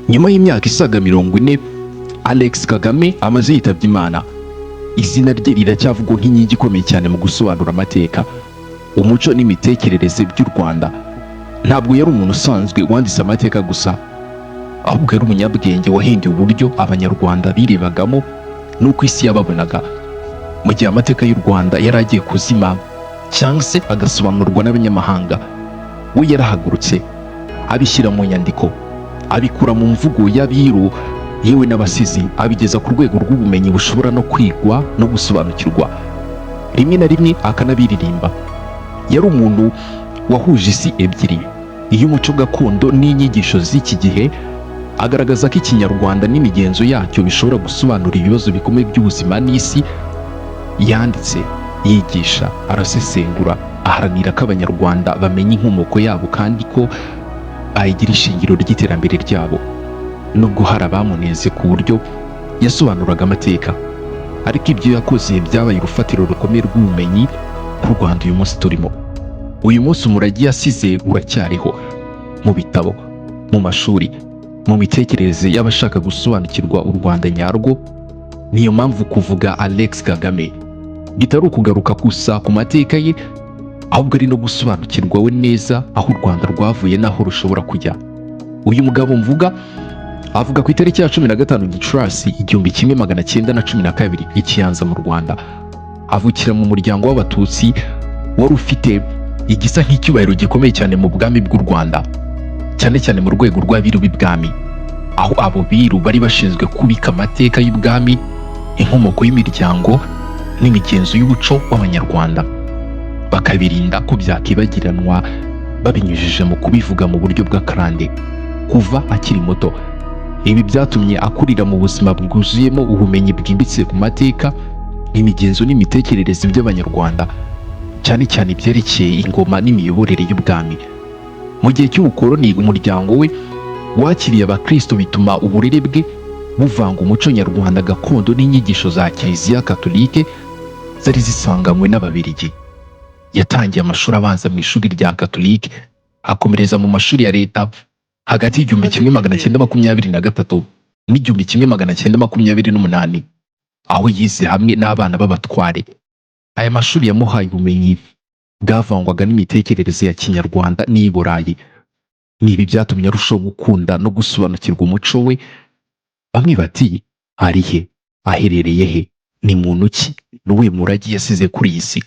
Nyuma y'imyaka isaga 40 Alex Kagame amaze yitabye Imana, izina rye riracyavugwa nk'inkingi ikomeye cyane mu gusobanura amateka, umuco n'imitekerereze by'u Rwanda. Ntabwo yari umuntu usanzwe wanditse amateka gusa, ahubwo yari umunyabwenge wahinduye uburyo Abanyarwanda birebagamo n'uko isi yababonaga. Mu gihe amateka y'u Rwanda yari agiye kuzima cyangwa se agasobanurwa n'abanyamahanga, we yarahagurutse abishyira mu nyandiko, abikura mu mvugo y'abiru yewe n'abasizi, abigeza ku rwego rw'ubumenyi bushobora no kwigwa no gusobanukirwa, rimwe na rimwe akanabiririmba. Yari umuntu wahuje isi ebyiri, iy'umuco gakondo n'inyigisho z'iki gihe, agaragaza ko Ikinyarwanda n'imigenzo yacyo bishobora gusobanura ibibazo bikomeye by'ubuzima n'isi. Yanditse, yigisha, arasesengura, aharanira ko Abanyarwanda bamenya inkomoko yabo kandi ko bayigira ishingiro ry'iterambere ryabo. Nubwo hari abamunenze ku buryo yasobanuraga amateka, ariko ibyo yakoze byabaye urufatiro rukomeye rw'ubumenyi ku Rwanda uyu munsi turimo. Uyu munsi umurage yasize uracyariho mu bitabo, mu mashuri, mu mitekerereze y'abashaka gusobanukirwa u Rwanda nyarwo. Niyo mpamvu kuvuga Alex Kagame bitari ukugaruka gusa ku mateka ye, ahubwo ari no gusobanukirwa we neza aho u Rwanda rwavuye n'aho rushobora kujya. Uyu mugabo mvuga avuga ku itariki ya 15 Gicurasi 1912 i Kiyanza mu Rwanda. Avukira mu muryango w'Abatutsi wari ufite igisa nk'icyubahiro gikomeye cyane mu bwami bw'u Rwanda, cyane cyane mu rwego rw'abiru b'ibwami, aho abo biru bari bashinzwe kubika amateka y'ubwami, inkomoko y'imiryango n'imigenzo y'umuco w'Abanyarwanda, bakabirinda ko byakibagiranwa babinyujije mu kubivuga mu buryo bw'akarande. Kuva akiri muto, ibi byatumye akurira mu buzima bwuzuyemo ubumenyi bwimbitse ku mateka, imigenzo n'imitekerereze by'Abanyarwanda, cyane cyane ibyerekeye ingoma n'imiyoborere y'ubwami. Mu gihe cy'ubukoloni, umuryango we wakiriye Abakristo, bituma uburere bwe buvanga umuco nyarwanda gakondo n'inyigisho za Kiliziya Katolike zari zisanganywe n'Ababirigi. Yatangiye amashuri abanza mu ishuri rya Katolike, akomereza mu mashuri ya leta hagati y'1923 n'1928, aho yize hamwe n'abana b'abatware. Aya mashuri yamuhaye ubumenyi bwavangwaga n'imitekerereze ya kinyarwanda n'iy'i Burayi. Ni ibi byatumye arushaho gukunda no gusobanukirwa umuco we. Bamwe bati: "Ari he? Aherereye he? Ni muntu ki? Ni uwuhe murage yasize kuri iyi si?"